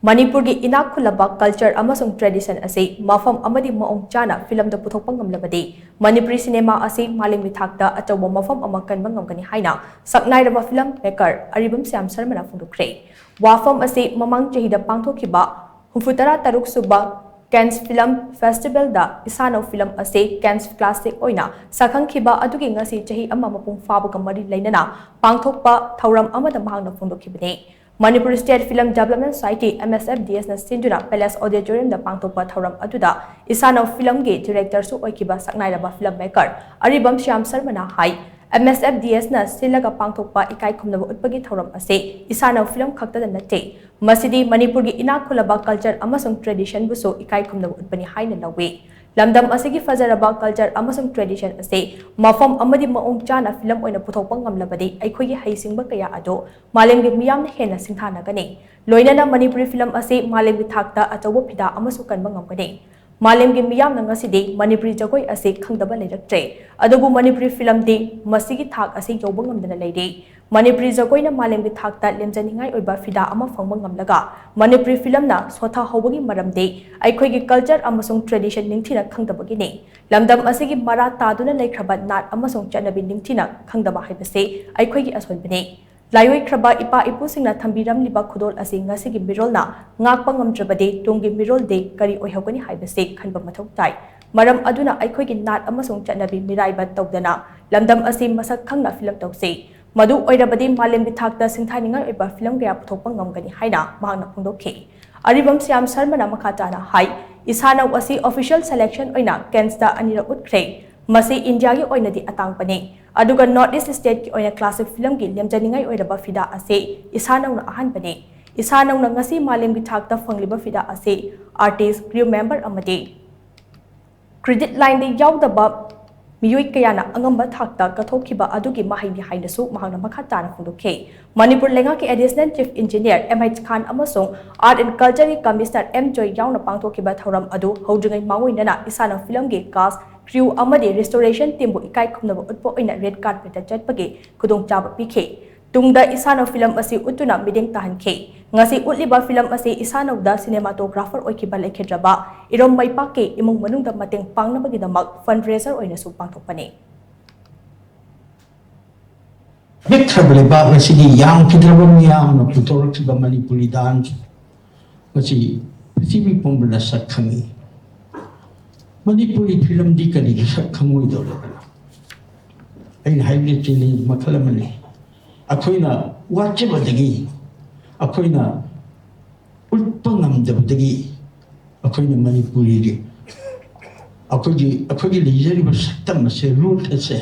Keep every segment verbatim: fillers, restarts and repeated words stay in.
ꯃꯅꯤꯄꯨꯔꯒꯤ ꯏꯅꯥꯛ ꯈꯨꯜꯂꯕ culture ꯑꯃꯁꯨꯡ tradition ꯑꯁꯤ ꯃꯐꯝ ꯑꯃꯗꯤ ꯃꯑꯣꯡ ꯆꯥꯅ ꯐꯤꯂꯝꯗ ꯄꯨꯊꯣꯛꯄ ꯉꯝꯂꯕꯗꯤ ꯃꯅꯤꯄꯨꯔꯤ ꯁꯤꯅꯦꯃꯥ ꯑꯁꯤ ꯃꯥꯂꯦꯝꯒꯤ ꯊꯥꯛꯇ ꯑꯆꯧꯕ ꯃꯐꯝ ꯑꯃ ꯀꯟꯕ ꯉꯝꯒꯅꯤ ꯍꯥꯏꯅ ꯁꯛꯅꯥꯏꯔꯕ film maker ꯑꯔꯤꯕꯝ ꯁ꯭ꯌꯥꯝ ꯁꯔꯃꯅ ꯐꯣꯡꯗꯣꯛꯈ꯭ꯔꯦ꯫ ꯋꯥꯐꯝ ꯑꯁꯤ ꯃꯃꯥꯡ ꯆꯍꯤꯗ ꯄꯥꯡꯊꯣꯛꯈꯤꯕ ꯍꯨꯝꯐꯨꯇꯔꯥ ꯇꯔꯨꯛ ꯁꯨꯕ Cannes Film Festivalꯗ ꯏꯁꯥꯅꯧ film ꯑꯁꯤ Cannes Classic ꯑꯣꯏꯅ ꯁꯛꯈꯪꯈꯤꯕ ꯑꯗꯨꯒꯤ ꯉꯁꯤ ꯆꯍꯤ ꯑꯃ ꯃꯄꯨꯡ ꯐꯥꯕꯒ ꯃꯔꯤ ꯂꯩꯅꯅ ꯄꯥꯡꯊꯣꯛꯄ ꯊꯧꯔꯝ ꯑꯃꯗ ꯃꯍꯥꯛꯅ ꯐꯣꯡꯗꯣꯛꯈꯤꯕꯅꯤ꯫ Manipur State Film Development Society, MSFDSꯅ ꯁꯤꯟꯗꯨꯅ Palace Auditoriumꯗ ꯄꯥꯡꯊꯣꯛꯄ ꯊꯧꯔꯝ ꯑꯗꯨꯗ ꯏꯁꯥꯅꯧ filmꯒꯤ directorꯁꯨ ꯑꯣꯏꯈꯤꯕ ꯁꯛꯅꯥꯏꯔꯕ film maker ꯑꯔꯤꯕꯝ ꯁ꯭ꯌꯥꯝ ꯁꯔꯃꯅ ꯍꯥꯏ, MSFDSꯅ ꯁꯤꯜꯂꯒ ꯄꯥꯡꯊꯣꯛꯄ ꯏꯀꯥꯏ ꯈꯨꯝꯅꯕ ꯎꯠꯄꯒꯤ ꯊꯧꯔꯝ ꯑꯁꯤ ꯏꯁꯥꯅꯧ film ꯈꯛꯇꯗ ꯅꯠꯇꯦ, ꯃꯁꯤꯗꯤ ꯃꯅꯤꯄꯨꯔꯒꯤ ꯏꯅꯥꯛ ꯈꯨꯜꯂꯕ culture ꯑꯃꯁꯨꯡ traditionꯕꯨꯁꯨ ꯏꯀꯥꯏ ꯈꯨꯝꯅꯕ ꯎꯠꯄꯅꯤ ꯍꯥꯏꯅ ꯂꯧꯏ꯫ ꯂꯝꯗꯝ ꯑꯁꯤꯒꯤ ꯐꯖꯔꯕ culture ꯑꯃꯁꯨꯡ tradition ꯑꯁꯤ ꯃꯐꯝ ꯑꯃꯗꯤ ꯃꯑꯣꯡ ꯆꯥꯅ film ꯑꯣꯏꯅ ꯄꯨꯊꯣꯛꯄ ꯉꯝꯂꯕꯗꯤ ꯑꯩꯈꯣꯏꯒꯤ ꯍꯩꯁꯤꯡꯕ ꯀꯌꯥ ꯑꯗꯨ ꯃꯥꯂꯦꯝꯒꯤ ꯃꯤꯌꯥꯝꯅ ꯍꯦꯟꯅ ꯁꯤꯡꯊꯥꯅꯒꯅꯤ꯫ ꯂꯣꯏꯅꯅ ꯃꯅꯤꯄꯨꯔꯤ film ꯑꯁꯤ ꯃꯥꯂꯦꯝꯒꯤ ꯊꯥꯛꯇ ꯑꯆꯧꯕ ꯐꯤꯗꯥ ꯑꯃꯁꯨ ꯀꯟꯕ ꯉꯝꯒꯅꯤ꯫ ꯃꯥꯂꯦꯝꯒꯤ ꯃꯤꯌꯥꯝꯅ ꯉꯁꯤꯗꯤ ꯃꯅꯤꯄꯨꯔꯤ ꯖꯒꯣꯏ ꯑꯁꯤ ꯈꯪꯗꯕ ꯂꯩꯔꯛꯇ꯭ꯔꯦ꯫ ꯑꯗꯨꯕꯨ ꯃꯅꯤꯄꯨꯔꯤ filmꯗꯤ ꯃꯁꯤꯒꯤ ꯊꯥꯛ ꯑꯁꯤ ꯌꯧꯕ ꯉꯝꯗꯅ ꯂꯩꯔꯤ꯫ ꯃꯅꯤꯄꯨꯔꯤ ꯖꯒꯣꯏꯅ ꯃꯥꯂꯦꯝꯒꯤ ꯊꯥꯛꯇ ꯂꯦꯝꯖꯅꯤꯡꯉꯥꯏ ꯑꯣꯏꯕ ꯐꯤꯗꯥ ꯑꯃ ꯐꯪꯕ ꯉꯝꯂꯒ ꯃꯅꯤꯄꯨꯔꯤ filmꯅ ꯁꯣꯊꯍꯧꯕꯒꯤ ꯃꯔꯝꯗꯤ ꯑꯩꯈꯣꯏꯒꯤ culture ꯑꯃꯁꯨꯡ tradition ꯅꯤꯡꯊꯤꯅ ꯈꯪꯗꯕꯒꯤꯅꯤ꯫ ꯂꯝꯗꯝ ꯑꯁꯤꯒꯤ ꯃꯔꯥ ꯇꯥꯗꯨꯅ ꯂꯩꯈ꯭ꯔꯕ ꯅꯥꯠ ꯑꯃꯁꯨꯡ ꯆꯠꯅꯕꯤ ꯅꯤꯡꯊꯤꯅ ꯈꯪꯗꯕ ꯍꯥꯏꯕꯁꯤ ꯑꯩꯈꯣꯏꯒꯤ ꯑꯁꯣꯏꯕꯅꯤ꯫ ꯂꯥꯏꯑꯣꯏꯈ꯭ꯔꯕ ꯏꯄꯥ ꯏꯄꯨꯁꯤꯡꯅ ꯊꯝꯕꯤꯔꯝꯂꯤꯕ ꯈꯨꯗꯣꯜ ꯑꯁꯤ ꯉꯁꯤꯒꯤ ꯃꯤꯔꯣꯜꯅ ꯉꯥꯛꯄ ꯉꯝꯗ꯭ꯔꯕꯗꯤ ꯇꯨꯡꯒꯤ ꯃꯤꯔꯣꯜꯗꯤ ꯀꯔꯤ ꯑꯣꯏꯍꯧꯒꯅꯤ ꯍꯥꯏꯕꯁꯤ ꯈꯟꯕ ꯃꯊꯧ ꯇꯥꯏ꯫ ꯃꯔꯝ ꯑꯗꯨꯅ ꯑꯩꯈꯣꯏꯒꯤ ꯅꯥꯠ ꯑꯃꯁꯨꯡ ꯆꯠꯅꯕꯤ ꯃꯤꯔꯥꯏꯕ ꯇꯧꯗꯅ ꯂꯝꯗꯝ ꯑꯁꯤ ꯃꯁꯛ ꯈꯪꯅ film ꯇꯧꯁꯤ꯫ ꯃꯗꯨ ꯑꯣꯏꯔꯕꯗꯤ ꯃꯥꯂꯦꯝꯒꯤ ꯊꯥꯛꯇ ꯁꯤꯡꯊꯥꯅꯤꯡꯉꯥꯏ ꯑꯣꯏꯕ film ꯀꯌꯥ ꯄꯨꯊꯣꯛꯄ ꯉꯝꯒꯅꯤ ꯍꯥꯏꯅ ꯃꯍꯥꯛꯅ ꯐꯣꯡꯗꯣꯛꯈꯤ꯫ ꯑꯔꯤꯕꯝ ꯁ꯭ꯌꯥꯝ ꯁꯔꯃꯅ ꯃꯈꯥ ꯇꯥꯅ ꯍꯥꯏ, ꯏꯁꯥꯅꯧ ꯑꯁꯤ official selection ꯑꯣꯏꯅ Cannesꯇ ꯑꯅꯤꯔꯛ ꯎꯠꯈ꯭ꯔꯦ꯫ ꯃꯁꯤ ꯏꯟꯗꯤꯌꯥꯒꯤ ꯑꯣꯏꯅꯗꯤ ꯑꯇꯥꯡꯕꯅꯤ꯫ ꯑꯗꯨꯒ North East stateꯀꯤ ꯑꯣꯏꯅ classic filmꯒꯤ ꯂꯦꯝꯖꯅꯤꯡꯉꯥꯏ ꯑꯣꯏꯔꯕ ꯐꯤꯗꯥ ꯑꯁꯤ ꯏꯁꯥꯅꯧꯅ ꯑꯍꯥꯟꯕꯅꯤ꯫ ꯏꯁꯥꯅꯧꯅ ꯉꯁꯤ ꯃꯥꯂꯦꯝꯒꯤ ꯊꯥꯛꯇ ꯐꯪꯂꯤꯕ ꯐꯤꯗꯥ ꯑꯁꯤ artist, crew member ꯑꯃꯗꯤ credit lineꯗ ꯌꯥꯎꯗꯕ ꯃꯤꯑꯣꯏ ꯀꯌꯥꯅ ꯑꯉꯝꯕ ꯊꯥꯛꯇ ꯀꯠꯊꯣꯛꯈꯤꯕ ꯑꯗꯨꯒꯤ ꯃꯍꯩꯅꯤ ꯍꯥꯏꯅꯁꯨ ꯃꯍꯥꯛꯅ ꯃꯈꯥ ꯇꯥꯅ ꯐꯣꯡꯗꯣꯛꯈꯤ꯫ ꯃꯅꯤꯄꯨꯔ ꯂꯩꯉꯥꯛꯀꯤ Additional Chief Engineer M H Khan ꯑꯃꯁꯨꯡ Art and Cultureꯒꯤ Commissioner M Joy ꯌꯥꯎꯅ ꯄꯥꯡꯊꯣꯛꯈꯤꯕ ꯊꯧꯔꯝ ꯑꯗꯨ ꯍꯧꯗ꯭ꯔꯤꯉꯩ ꯃꯥꯡꯑꯣꯏꯅꯅ ꯏꯁꯥꯅꯧ filmꯒꯤ cast, crew ꯑꯃꯗꯤ restoration teamꯕꯨ ꯏꯀꯥꯏ ꯈꯨꯝꯅꯕ ꯎꯠꯄ ꯑꯣꯏꯅ red carpetꯇ ꯆꯠꯄꯒꯤ ꯈꯨꯗꯣꯡꯆꯥꯕ ꯄꯤꯈꯤ꯫ ꯇꯨꯡꯗ ꯏꯁꯥꯅꯧ ꯐꯤꯂꯝ ꯑꯁꯤ ꯎꯠꯇꯨꯅ ꯃꯤꯠꯌꯦꯡ ꯇꯥꯍꯟꯈꯤ꯫ ꯉꯁꯤ ꯎꯠꯂꯤꯕ ꯐꯤꯂꯝ ꯑꯁꯤ ꯏꯁꯥꯅꯧꯗ cinematographer ꯑꯣꯏꯈꯤꯕ ꯂꯩꯈꯤꯗ꯭ꯔꯕ ꯏꯔꯣꯝ ꯃꯩꯄꯥꯛꯀꯤ ꯏꯃꯨꯡ ꯃꯅꯨꯡꯗ ꯃꯇꯦꯡ ꯄꯥꯡꯅꯕꯒꯤꯗꯃꯛ fundraiser ꯑꯣꯏꯅꯁꯨ ꯄꯥꯡꯊꯣꯛꯄꯅꯤ꯫ ꯄꯤꯛꯈ꯭ꯔꯕ ꯂꯩꯕꯥꯛ ꯑꯁꯤꯒꯤ ꯌꯥꯝꯈꯤꯗ꯭ꯔꯕ ꯃꯤꯌꯥꯝꯅ ꯄꯨꯊꯣꯔꯛꯈꯤꯕ ꯃꯅꯤꯄꯨꯔꯤ dance ꯃꯁꯤ ꯄ꯭ꯔꯤꯊꯤꯕꯤ ꯄꯨꯝꯕꯅ ꯁꯛ ꯈꯪꯉꯤ꯫ ꯃꯅꯤꯄꯨꯔꯤ ꯐꯤꯂꯝꯗꯤ ꯀꯔꯤꯒꯤ ꯁꯛ ꯈꯪꯉꯣꯏꯗꯧꯔꯤꯕꯅꯣ? ꯑꯩꯅ ꯍꯥꯏꯕꯗꯤ challenge ꯃꯈꯜ ꯑꯃꯅꯤ꯫ ꯑꯩꯈꯣꯏꯅ ꯋꯥꯠꯆꯕꯗꯒꯤ, ꯑꯩꯈꯣꯏꯅ ꯎꯠꯄ ꯉꯝꯗꯕꯗꯒꯤ ꯑꯩꯈꯣꯏꯅ ꯃꯅꯤꯄꯨꯔꯤꯒꯤ ꯑꯩꯈꯣꯏꯒꯤ ꯑꯩꯈꯣꯏꯒꯤ ꯂꯩꯖꯔꯤꯕ ꯁꯛꯇꯝ ꯑꯁꯦ, root ꯑꯁꯦ,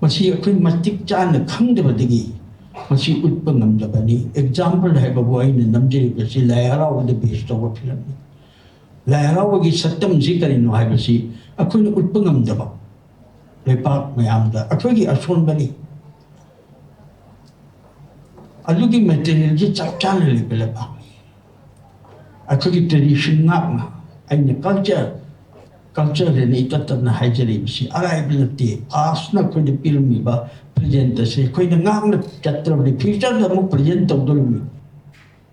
ꯃꯁꯤ ꯑꯩꯈꯣꯏ ꯃꯇꯤꯛ ꯆꯥꯅ ꯈꯪꯗꯕꯗꯒꯤ ꯃꯁꯤ ꯎꯠꯄ ꯉꯝꯗꯕꯅꯤ꯫ Example ꯍꯥꯏꯕꯕꯨ ꯑꯩꯅ ꯅꯝꯖꯔꯤꯕꯁꯤ ꯂꯥꯏ ꯍꯔꯥꯎꯕꯗ base ꯇꯧꯕ ꯐꯤꯂꯝꯅꯤ꯫ ꯂꯥꯏ ꯍꯔꯥꯎꯕꯒꯤ ꯁꯛꯇꯝꯁꯤ ꯀꯔꯤꯅꯣ ꯍꯥꯏꯕꯁꯤ ꯑꯩꯈꯣꯏꯅ ꯎꯠꯄ ꯉꯝꯗꯕ ꯂꯩꯄꯥꯛ ꯃꯌꯥꯝꯗ ꯑꯩꯈꯣꯏꯒꯤ ꯑꯁꯣꯟꯕꯅꯤ꯫ ꯑꯗꯨꯒꯤ materialꯁꯤ ꯆꯞ ꯆꯥꯅ ꯂꯩꯕ ꯂꯩꯕꯥꯛꯅꯤ꯫ ꯑꯩꯈꯣꯏꯒꯤ tradition ꯉꯥꯛꯅ, ꯑꯩꯅ culture, culture ꯍꯥꯏꯅ ꯏꯇꯠ ꯇꯠꯅ ꯍꯥꯏꯖꯔꯤꯕꯁꯤ ꯑꯔꯥꯏꯕ ꯅꯠꯇꯦ꯫ Pastꯅ ꯑꯩꯈꯣꯏꯗ ꯄꯤꯔꯝꯃꯤꯕ present ꯑꯁꯤ ꯑꯩꯈꯣꯏꯅ ꯉꯥꯛꯅ ꯆꯠꯇ꯭ꯔꯕꯗꯤ futureꯗ ꯑꯃꯨꯛ present ꯇꯧꯗꯣꯔꯤꯕꯅꯤ꯫